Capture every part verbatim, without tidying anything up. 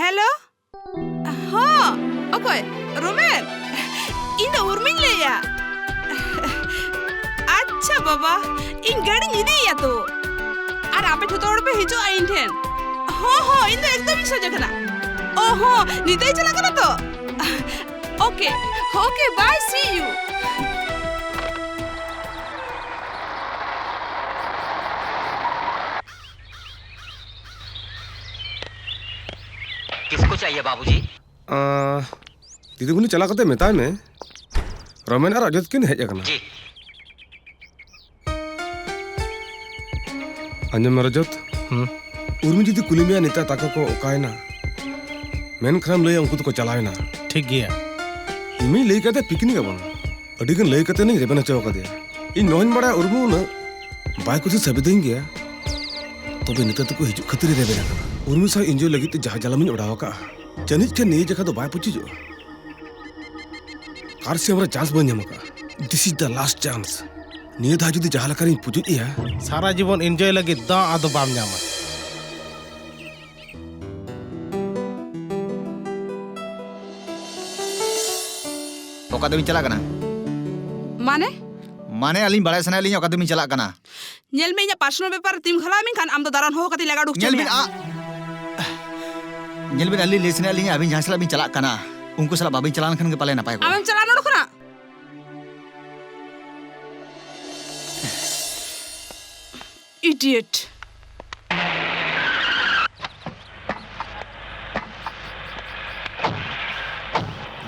Hello. ᱦᱚᱸ, ᱚᱠᱚᱭ? ᱨᱳᱢᱮᱱ? ᱤᱧ ᱫᱚ ᱩᱨᱢᱤᱧ ᱞᱟᱹᱭᱮᱜᱼᱟ᱾ ᱟᱪᱪᱷᱟ ᱵᱟᱵᱟ, ᱤᱧ ᱜᱟᱹᱰᱤᱧ ᱤᱫᱤᱭᱮᱭᱟ ᱛᱚ᱾ ᱟᱨ ᱟᱯᱮ ᱡᱷᱚᱛᱚ ᱦᱚᱲ ᱯᱮ ᱦᱤᱡᱩᱜᱼᱟ ᱤᱧ ᱴᱷᱮᱱ᱾ ᱦᱚᱸ, ᱦᱚᱸ, ᱤᱧ ᱫᱚ ᱮᱠᱫᱚᱢ ᱤᱧ ᱥᱚᱡᱷᱮ ᱠᱟᱱᱟ᱾ ᱚ ᱦᱚᱸ, ᱱᱤᱛᱟᱹᱭ ᱪᱟᱞᱟᱜ ᱠᱟᱱᱟ ᱛᱚ? Okay, okay, bye, see you. किसको चाहिए बाबूजी? ᱟᱸ, ᱫᱤᱫᱤᱢᱩᱱᱤ ᱪᱟᱞᱟᱣ ᱠᱟᱛᱮ ᱢᱮᱛᱟᱭ ᱢᱮ, ᱨᱚᱢᱮᱱ ᱟᱨ ᱚᱡᱚᱛ ᱠᱤᱱ ᱦᱮᱡ ᱟᱠᱟᱱᱟ᱾ ᱡᱤ᱾ ᱟᱸᱡᱚᱢ ᱢᱮ ᱨᱚᱡᱚᱛ᱾ ᱦᱩᱸ᱾ ᱩᱨᱢᱤ ᱡᱩᱫᱤ ᱠᱩᱞᱤ ᱢᱮᱭᱟ, "ᱱᱤᱛᱟ ᱛᱟᱠᱚ ᱠᱚ ᱚᱠᱟᱭᱮᱱᱟ?" ᱢᱮᱱᱠᱷᱟᱱᱮᱢ ᱞᱟᱹᱭᱟ, "ᱩᱱᱠᱩ ᱫᱚᱠᱚ ᱪᱟᱞᱟᱣᱮᱱᱟ᱾" ᱴᱷᱤᱠ ᱜᱮᱭᱟ᱾ ᱤᱧᱤᱧ ᱞᱟᱹᱭ ᱠᱟᱛᱮ picnic ᱟᱵᱚᱱ᱾ ᱟᱹᱰᱤ ᱜᱟᱱ ᱞᱟᱹᱭ ᱠᱟᱛᱮ ᱤᱧ ᱨᱮᱵᱮᱱ ᱦᱚᱪᱚ ᱟᱠᱟᱫᱮᱭᱟ᱾ ᱤᱧ ᱱᱚᱣᱟᱧ ᱵᱟᱲᱟᱭᱟ, ᱩᱨᱢᱤ ᱩᱱᱟᱹᱜ ᱵᱟᱭ ᱠᱩᱥᱤ ᱥᱟᱹᱵᱤᱫᱟᱹᱧ ᱜᱮᱭᱟ᱾ ᱛᱚᱵᱮ ᱱᱤᱛᱟ ᱛᱟᱠᱚ ᱦᱤᱡᱩᱜ ᱠᱷᱟᱹᱛᱤᱨ ᱮ ᱨᱮᱵᱮᱱ ᱟᱠᱟᱱᱟ᱾ ᱩᱨᱢᱤ ᱥᱟᱶ enjoy ᱞᱟᱹᱜᱤᱫ ᱛᱮ ᱡᱟᱦᱟᱸ ᱡᱟᱞᱟᱢᱤᱧ ᱚᱰᱟᱣ ᱟᱠᱟᱫᱼᱟ, ᱡᱟᱹᱱᱤᱡ ᱠᱷᱟᱱ ᱱᱤᱭᱟᱹ ᱡᱮᱠᱷᱟ ᱫᱚ ᱵᱟᱭ ᱯᱩᱪᱩᱡᱚᱜᱼᱟ᱾ ᱠᱟᱨᱥᱤ ᱟᱢᱨᱟ chance ᱵᱟᱹᱧ ᱧᱟᱢ ᱟᱠᱟᱫᱼᱟ᱾ This is the last chance. ᱱᱤᱭᱟᱹ ᱫᱷᱟᱣ ᱡᱩᱫᱤ ᱡᱟᱦᱟᱸ ᱞᱮᱠᱟᱨᱤᱧ ᱯᱩᱪᱩᱡ ᱮᱭᱟ, ᱥᱟᱨᱟ ᱡᱤᱵᱚᱱ enjoy ᱞᱟᱹᱜᱤᱫ ᱫᱟᱣ ᱟᱫᱚ ᱵᱟᱢ ᱧᱟᱢᱟ᱾ ᱚᱠᱟ ᱛᱮᱵᱤᱱ ᱪᱟᱞᱟᱜ ᱠᱟᱱᱟ? ᱢᱟᱱᱮ? ᱢᱟᱱᱮ, ᱟᱹᱞᱤᱧ ᱵᱟᱲᱟᱭ ᱥᱟᱱᱟᱭᱮᱫ ᱞᱤᱧᱟ ᱚᱠᱟ ᱛᱮᱵᱤᱱ ᱪᱟᱞᱟᱜ ᱠᱟᱱᱟ᱾ ᱧᱮᱞ ᱢᱮ, ᱤᱧᱟᱜ personal ᱵᱮᱯᱟᱨ ᱨᱮ ᱛᱤᱢ ᱜᱷᱟᱞᱟᱣ ᱢᱮᱱᱠᱷᱟᱱ ᱟᱢ ᱫᱚ ᱫᱟᱨᱟᱱ ᱦᱚᱦᱚ ᱠᱟᱛᱮ ᱞᱟᱜᱟ ᱩᱰᱩᱠ ᱧᱮᱞ ᱦᱚᱪᱚ ᱵᱤᱱ, ᱢᱮᱭᱟ᱾ ᱟ-, ᱧᱮᱞ ᱵᱤᱱ, ᱟᱹᱞᱤᱧ ᱞᱟᱹᱭ ᱥᱟᱱᱟᱭᱮᱫ ᱞᱤᱧᱟ, ᱟᱹᱵᱤᱱ ᱡᱟᱦᱟᱸ ᱥᱟᱞᱟᱜ ᱵᱤᱱ ᱪᱟᱞᱟᱜ ᱠᱟᱱᱟ, ᱩᱱᱠᱩ ᱥᱟᱞᱟᱜ ᱵᱟᱵᱤᱱ ᱪᱟᱞᱟᱣ ᱞᱮᱱᱠᱷᱟᱱ ᱜᱮ ᱯᱟᱞᱮ ᱱᱟᱯᱟᱭ ᱠᱚᱜᱼᱟ᱾ ᱟᱢᱮᱢ ᱪᱟᱞᱟᱜᱼᱟ ᱱᱚᱰᱮ ᱠᱷᱚᱱᱟᱜ? Idiot.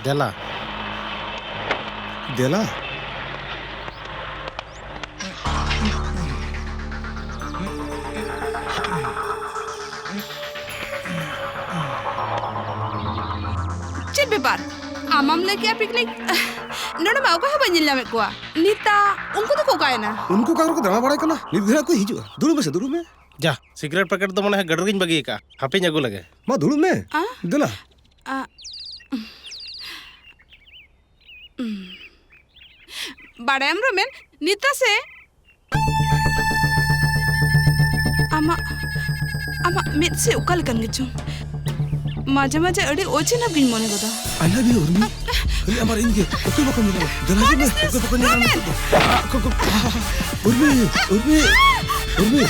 ᱫᱮᱞᱟ᱾ ᱫᱮᱞᱟ᱾ ᱪᱮᱫ ᱵᱮᱯᱟᱨ? ᱟᱢᱟᱢ ᱞᱟᱹᱭ ᱠᱮᱜᱼᱟ picnic? ᱱᱚᱰᱮ ᱢᱟ ᱚᱠᱚᱭ ᱦᱚᱸ ᱵᱟᱹᱧ ᱧᱮᱞ ᱧᱟᱢᱮᱫ ᱠᱚᱣᱟ᱾ ᱱᱤᱛᱟ, ᱩᱱᱠᱩ ᱫᱚᱠᱚ ᱚᱠᱟᱭᱮᱱᱟ? ᱩᱱᱠᱩ ᱚᱠᱟ ᱠᱚᱨᱮ ᱠᱚ ᱫᱟᱬᱟ ᱵᱟᱲᱟᱭ ᱠᱟᱱᱟ? ᱱᱤᱛ ᱫᱷᱟᱹᱵᱤᱡ ᱠᱚ ᱦᱤᱡᱩᱜᱼᱟ᱾ ᱫᱩᱲᱩᱵ ᱢᱮᱥᱮ, ᱫᱩᱲᱩᱵ ᱢᱮ᱾ ᱡᱟ, ᱥᱤᱜᱟᱨᱮᱴ ᱯᱮᱠᱮᱴ ᱫᱚ ᱢᱚᱱᱮ ᱦᱚᱭ ᱜᱟᱹᱰᱤ ᱨᱮᱜᱤᱧ ᱵᱟᱹᱜᱤ ᱟᱠᱟᱫᱼᱟ᱾ ᱦᱟᱯᱮᱧ ᱟᱹᱜᱩ ᱞᱮᱜᱮ᱾ ᱢᱟ ᱫᱩᱲᱩᱵ ᱢᱮ᱾ ᱟ? ᱫᱮᱞᱟ᱾ ᱟ, ᱩᱢ᱾ ᱵᱟᱲᱟᱭᱟᱢ ᱨᱚᱢᱮᱱ, ᱱᱤᱛᱟ ᱥᱮ ᱟᱢᱟᱜ, ᱟᱢᱟᱜ ᱢᱮᱫ ᱥᱮ ᱚᱠᱟ ᱞᱮᱠᱟᱱ ᱜᱮᱪᱚᱝ? ᱢᱟᱡᱷᱮ ᱢᱟᱡᱷᱮ ᱟᱹᱰᱤ ᱚᱪᱤᱱᱦᱟᱹᱯ ᱜᱤᱧ ᱢᱚᱱᱮ ᱜᱚᱫᱟ᱾ I love you, ᱩᱨᱢᱤ᱾ ᱠᱷᱟᱹᱞᱤ ᱟᱢ ᱟᱨ ᱤᱧ ᱜᱮ᱾ ᱚᱠᱚᱭ ᱵᱟᱠᱚ ᱧᱮᱞ ᱧᱟᱢᱟ? ᱫᱮᱞᱟ ᱦᱤᱡᱩᱜ ᱢᱮ᱾ ᱚᱠᱚᱭ ᱵᱟᱠᱚ ᱧᱮᱞ ᱧᱟᱢᱟ ᱱᱤᱛᱚᱜ ᱫᱚ? ᱟ, ᱠᱚ, ᱠᱚ, ᱟ, ᱩᱨᱢᱤ, ᱩᱨᱢᱤ, ᱩᱨᱢᱤ᱾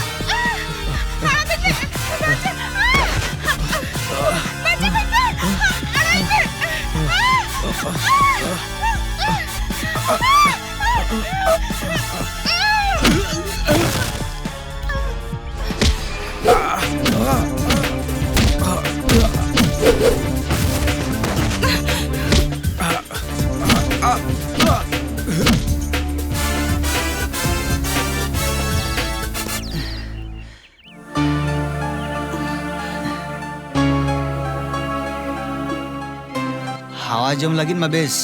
ᱦᱟᱣᱟ ᱡᱚᱢ ᱞᱟᱹᱜᱤᱫ ᱢᱟ ᱵᱮᱥ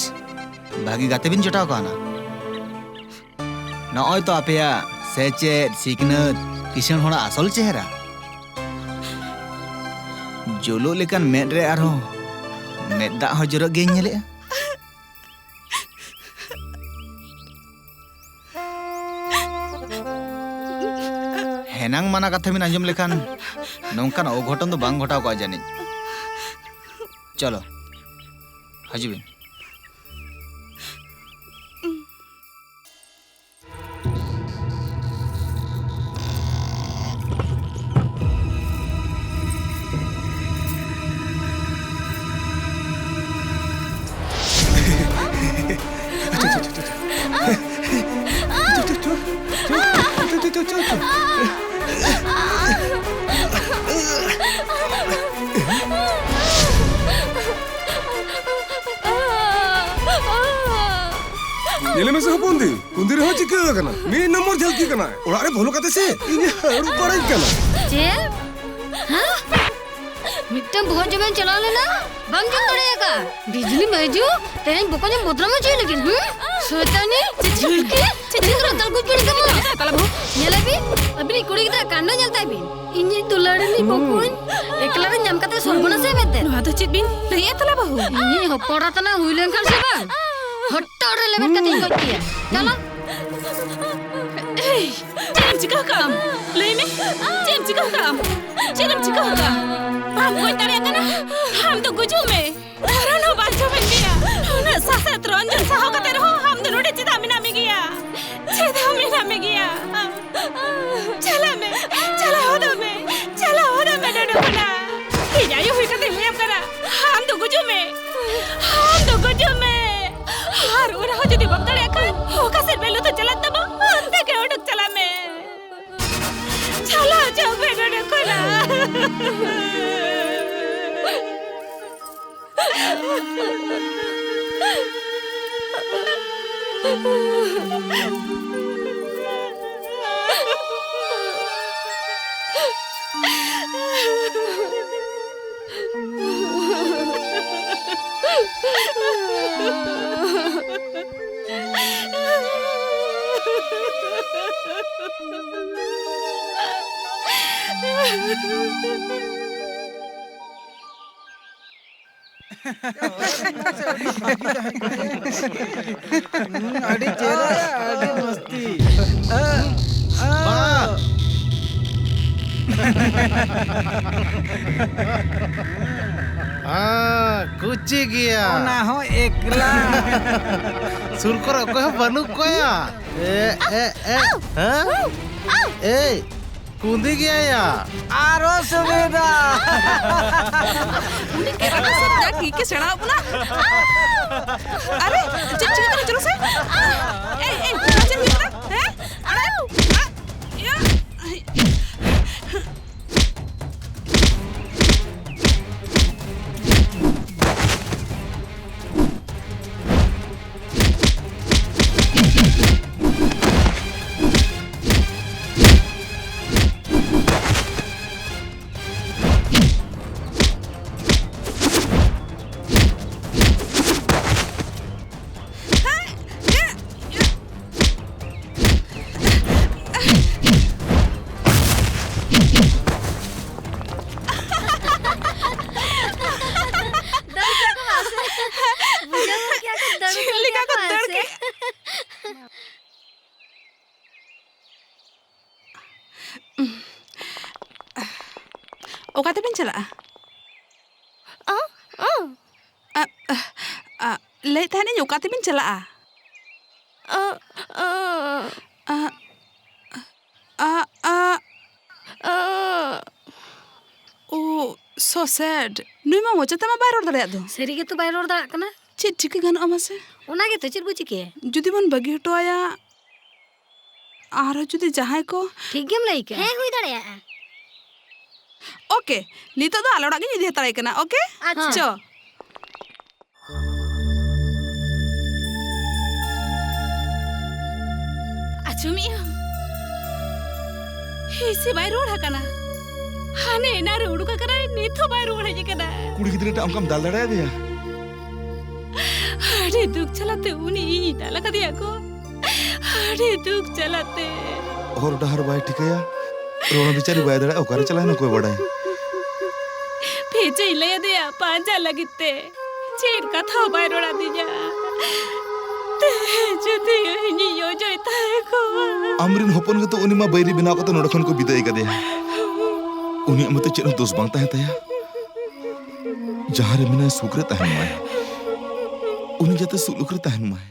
ᱵᱷᱟᱹᱜᱤ ᱜᱟᱛᱮ ᱵᱤᱱ ᱡᱚᱴᱟᱣ ᱠᱟᱣᱱᱟ᱾ ᱱᱚᱜᱼᱚᱭ ᱛᱚ ᱟᱯᱮᱭᱟᱜ ᱥᱮᱪᱮᱫ, ᱥᱤᱠᱷᱱᱟᱹᱛ, ᱠᱤᱥᱟᱹᱬ ᱦᱚᱲᱟᱜ ᱟᱥᱚᱞ ᱪᱮᱦᱨᱟ᱾ ᱡᱩᱞᱩᱜ ᱞᱮᱠᱟᱱ ᱢᱮᱫ ᱨᱮ ᱟᱨᱦᱚᱸ ᱢᱮᱫ ᱫᱟᱜ ᱦᱚᱸ ᱡᱚᱨᱚᱜ ᱜᱮᱧ ᱧᱮᱞᱮᱜᱼᱟ᱾ ᱦᱮᱱᱟᱝ ᱢᱟᱱᱟ ᱠᱟᱛᱷᱟ ᱵᱤᱱ ᱟᱸᱡᱚᱢ ᱞᱮᱠᱷᱟᱱ ᱱᱚᱝᱠᱟᱱ ᱚᱜᱷᱚᱴᱚᱱ ᱫᱚ ᱵᱟᱝ ᱜᱷᱚᱴᱟᱣ ᱠᱚᱜᱼᱟ ᱡᱟᱹᱱᱤᱡ᱾ ᱪᱚᱞᱚ, ᱦᱤᱡᱩᱜ ᱵᱤᱱ᱾ ᱧᱮᱞᱮ ᱢᱮᱥᱮ ᱦᱚᱯᱚᱱ ᱫᱤ, ᱠᱩᱸᱫᱤ ᱨᱮᱦᱚᱸ ᱪᱤᱠᱟᱹ ᱟᱠᱟᱱᱟ? ᱢᱤᱫ ᱱᱚᱢᱵᱚᱨ ᱡᱷᱟᱹᱞᱠᱤ ᱠᱟᱱᱟᱭ᱾ ᱚᱲᱟᱜ ᱨᱮ ᱵᱚᱞᱚ ᱠᱟᱛᱮ ᱥᱮ ᱤᱧᱮ ᱦᱟᱹᱨᱩᱵ ᱵᱟᱲᱟᱧ ᱠᱟᱱᱟ᱾ ᱪᱮᱫ? ᱦᱮᱸ? ᱢᱤᱫᱴᱟᱝ ᱵᱚᱦᱚᱜ ᱡᱚᱢᱮᱢ ᱪᱟᱞᱟᱣ ᱞᱮᱱᱟ, ᱵᱟᱢ ᱡᱚᱢ ᱫᱟᱲᱮᱭᱟᱠᱟᱫᱟ᱾ ᱵᱤᱡᱽᱞᱤ ᱢᱟᱹᱭᱡᱩ, ᱛᱮᱦᱮᱧ ᱵᱚᱠᱚᱧᱮᱢ ᱵᱚᱫᱱᱟᱢ ᱦᱚᱪᱚᱭ ᱞᱟᱹᱜᱤᱫ, ᱦᱩᱸ? ᱥᱚᱭᱛᱟᱱᱤ, ᱪᱮᱫ ᱪᱷᱩᱴᱠᱤ, ᱪᱮᱫ ᱨᱟᱛᱟᱞ ᱠᱚ ᱡᱩᱲᱤ ᱠᱟᱢᱟ? ᱛᱟᱞᱟ ᱵᱟᱹᱦᱩ᱾ ᱧᱮᱞᱮ ᱵᱤᱱ, ᱟᱹᱵᱤᱱᱤᱡ ᱠᱩᱲᱤ ᱜᱤᱫᱽᱨᱟᱹ ᱠᱟᱱᱰᱚ ᱧᱮᱞ ᱛᱟᱭ ᱵᱤᱱ᱾ ᱤᱧᱤᱡ ᱫᱩᱞᱟᱹᱲᱤᱱᱤᱡ ᱵᱚᱠᱚᱧ, ᱮᱠᱞᱟ ᱨᱮ ᱧᱟᱢ ᱠᱟᱛᱮ ᱥᱚᱨᱵᱚᱱᱟᱥ ᱮ ᱢᱮᱱᱛᱮ᱾ ᱱᱚᱣᱟ ᱫᱚ ᱪᱮᱫ ᱵᱤᱱ ᱞᱟᱹᱭᱮᱫᱼᱟ ᱛᱟᱞᱟ ᱵᱟᱹᱦᱩ? ᱤᱧᱤᱡ ᱦᱚᱯᱚᱱ ᱨᱟᱛᱟᱱᱟ ᱦᱩᱭ ᱞᱮᱱᱠᱷᱟᱱ ᱥᱮ ᱵᱟᱝ, ᱦᱚᱴᱚᱜ ᱨᱮ ᱞᱮᱵᱮᱫ ᱠᱟᱛᱮᱧ ᱜᱚᱡ ᱠᱮᱭᱟ᱾ ᱪᱟᱞᱟᱜ᱾ ᱮᱭ, ᱪᱮᱫ ᱮᱢ ᱪᱤᱠᱟᱹ ᱟᱠᱟᱫᱼᱟᱢ? ᱞᱟᱹᱭ ᱢᱮ, ᱪᱮᱫ ᱮᱢ ᱪᱤᱠᱟᱹ ᱟᱠᱟᱫᱼᱟᱢ? ᱪᱮᱫ ᱮᱢ ᱪᱤᱠᱟᱹ ᱟᱠᱟᱫᱼᱟ? ᱵᱟᱢ ᱜᱚᱡ ᱫᱟᱲᱮᱭᱟᱜ ᱠᱟᱱᱟ? ᱪᱟᱵᱮ ᱱᱚᱰᱮ ᱠᱷᱚᱱᱟᱜ᱾ ᱟᱹᱰᱤ ᱪᱮᱦᱨᱟ, ᱟᱹᱰᱤ ᱢᱚᱥᱛᱤ᱾ ᱵᱟ᱾ ᱦᱮᱸ, ᱠᱩᱪᱤ ᱜᱮᱭᱟ᱾ ᱚᱱᱟ ᱦᱚᱸ ᱮᱠᱞᱟ᱾ ᱥᱩᱨ ᱠᱚᱨᱮ ᱚᱠᱚᱭ ᱦᱚᱸ ᱵᱟᱹᱱᱩᱜ ᱠᱚᱣᱟ᱾ ᱮ, ᱮ, ᱮ, ᱦᱮᱸ? ᱮᱭ, ᱠᱩᱸᱫᱤ ᱜᱮᱭᱟᱭᱟ᱾ ᱟᱨᱚ ᱥᱩᱵᱤᱫᱷᱟ᱾ ᱩᱱᱤ ᱠᱮᱨᱟᱴᱮ ᱥᱮ ᱡᱟ ᱠᱤᱠ ᱮ ᱥᱮᱬᱟ ᱟᱵᱚᱱᱟ᱾ ᱟᱨᱮ, ᱪᱮᱫ ᱪᱤᱠᱟᱹᱜ ᱠᱟᱱᱟ? ᱪᱚᱞᱚ ᱥᱮ᱾ ᱮᱭ, ᱮᱭ, ᱪᱮᱫ ᱦᱩᱭᱩᱜ ᱠᱟᱱᱟ? ᱦᱮᱸ? ᱟᱲᱟᱜ, ᱟᱲᱟᱜ, ᱤᱭᱟᱹ᱾ ᱫᱟᱹᱲ ᱠᱮᱫᱟ ᱠᱚ ᱵᱟᱝ ᱥᱮ? ᱵᱩᱡᱷᱟᱹᱣ ᱜᱚᱫ ᱠᱮᱫᱟ ᱠᱚ, ᱫᱟᱹᱲ ᱪᱮᱫ ᱞᱮᱠᱟ ᱠᱮᱫᱟ ᱠᱚ ᱠᱚ ᱵᱟᱝ ᱫᱟᱹᱲ ᱥᱮ? ᱠᱮᱫᱟ? ᱚᱠᱟ ᱛᱮᱵᱮᱱ ᱪᱟᱞᱟᱜᱼᱟ? ᱚ, ᱚ᱾ ᱟ, ᱟ, ᱟ, ᱞᱟᱹᱭᱮᱫ ᱛᱟᱦᱮᱱᱤᱧ, ᱚᱠᱟ ᱛᱮᱵᱮᱱ ᱪᱟᱞᱟᱜᱼᱟ? ᱚ, ᱚ᱾ ᱟ, ᱟ, ᱟ᱾ ᱚ᱾ ᱳ, so sad. ᱱᱩᱭ ᱢᱟ ᱢᱚᱪᱟ ᱛᱮᱢᱟ ᱵᱟᱭ ᱨᱚᱲ ᱫᱟᱲᱮᱭᱟᱜ ᱫᱚ᱾ ᱥᱟᱹᱨᱤ ᱜᱮᱛᱚ ᱵᱟᱭ ᱨᱚᱲ ᱫᱟᱲᱮᱭᱟᱜ ᱠᱟᱱᱟ᱾ ᱪᱮᱫ ᱪᱤᱠᱟᱹ ᱜᱟᱱᱚᱜᱼᱟ ᱢᱟᱥᱮ? ᱚᱱᱟ ᱜᱮᱛᱚ, ᱪᱮᱫ ᱵᱚ ᱪᱤᱠᱟᱹᱭᱟ? ᱡᱩᱫᱤ ᱵᱚᱱ ᱵᱟᱹᱜᱤ ᱦᱚᱴᱚ ᱟᱭᱟ, ᱟᱨᱦᱚᱸ ᱡᱩᱫᱤ ᱡᱟᱦᱟᱸᱭ ᱠᱚ᱾ ᱴᱷᱤᱠ ᱜᱮᱢ ᱞᱟᱹᱭ ᱠᱟᱜᱼᱟ᱾ ᱦᱮᱸ, ᱦᱩᱭ ᱫᱟᱲᱮᱭᱟᱜᱼᱟ᱾ ᱳᱠᱮ, ᱱᱤᱛᱚᱜ ᱫᱚ ᱟᱞᱮ ᱚᱲᱟᱜ ᱜᱤᱧ ᱤᱫᱤ ᱦᱟᱛᱟᱲᱟᱭ ᱠᱟᱱᱟ᱾ ᱳᱠᱮ? ᱟᱪᱪᱷᱟ᱾ ᱪᱚ᱾ ᱟᱸᱡᱚᱢᱮᱜ ᱟᱢ? ᱦᱤᱥᱤ ᱵᱟᱭ ᱨᱩᱣᱟᱹᱲ ᱟᱠᱟᱱᱟ᱾ ᱦᱟᱱᱮ ᱮᱱᱟᱝ ᱨᱮ ᱩᱰᱩᱠ ᱟᱠᱟᱱᱟᱭ, ᱱᱤᱛ ᱦᱚᱸ ᱵᱟᱭ ᱨᱩᱣᱟᱹᱲ ᱦᱮᱡ ᱟᱠᱟᱱᱟ᱾ ᱠᱩᱲᱤ ᱜᱤᱫᱽᱨᱟᱹ ᱴᱟᱜ ᱚᱱᱠᱟᱢ ᱫᱟᱞ ᱫᱟᱲᱮᱭᱟᱫᱮᱭᱟ? ᱟᱹᱰᱤ ᱫᱩᱠ ᱡᱟᱞᱟᱛᱮ ᱩᱱᱤ ᱤᱧᱤᱧ ᱫᱟᱞ ᱟᱠᱟᱫᱮᱭᱟ ᱜᱳ᱾ ᱟᱹᱰᱤ ᱫᱩᱠ ᱡᱟᱞᱟᱛᱮ᱾ ᱦᱚᱨ ᱰᱟᱦᱟᱨ ᱵᱟᱭ ᱴᱷᱤᱠᱟᱹᱭᱟ, ᱨᱚᱲ ᱵᱤᱪᱟᱹᱨᱤ ᱵᱟᱭ ᱫᱟᱲᱮᱭᱟᱜᱼᱟ, ᱚᱠᱟᱨᱮ ᱪᱟᱞᱟᱣᱮᱱᱟ ᱚᱠᱚᱭ ᱵᱟᱰᱟᱭ᱾ ᱵᱷᱮᱡᱟᱧ ᱞᱟᱹᱭ ᱟᱫᱮᱭᱟ ᱯᱟᱸᱡᱟ ᱞᱟᱹᱜᱤᱫ ᱛᱮ, ᱪᱮᱫ ᱠᱟᱛᱷᱟ ᱦᱚᱸ ᱵᱟᱭ ᱨᱚᱲ ᱟᱹᱫᱤᱧᱟ᱾ ᱛᱮᱦᱮᱧ ᱡᱩᱫᱤ ᱤᱧᱤᱧ ᱚᱡᱚᱭ ᱛᱟᱦᱮᱸ ᱠᱚᱜᱼᱟ᱾ ᱟᱢᱨᱮᱱ ᱦᱚᱯᱚᱱ ᱜᱮᱛᱚ ᱩᱱᱤ ᱢᱟ ᱵᱟᱹᱭᱨᱤ ᱵᱮᱱᱟᱣ ᱠᱟᱛᱮ ᱱᱚᱰᱮ ᱠᱷᱚᱱ ᱠᱚ ᱵᱤᱫᱟᱹᱭ ᱠᱟᱫᱮᱭᱟ᱾ ᱩᱱᱤᱭᱟᱜ ᱢᱟᱛᱚ ᱪᱮᱫ ᱦᱚᱸ ᱫᱳᱥ ᱵᱟᱝ ᱛᱟᱦᱮᱸ ᱛᱟᱭᱟ᱾ ᱡᱟᱦᱟᱸ ᱨᱮ ᱢᱮᱱᱟᱭ ᱥᱩᱠ ᱨᱮ ᱛᱟᱦᱮᱱ ᱢᱟᱭ, ᱩᱱᱤ ᱡᱟᱛᱮ ᱥᱩᱞᱩᱠ ᱨᱮ ᱛᱟᱦᱮᱱ ᱢᱟᱭ᱾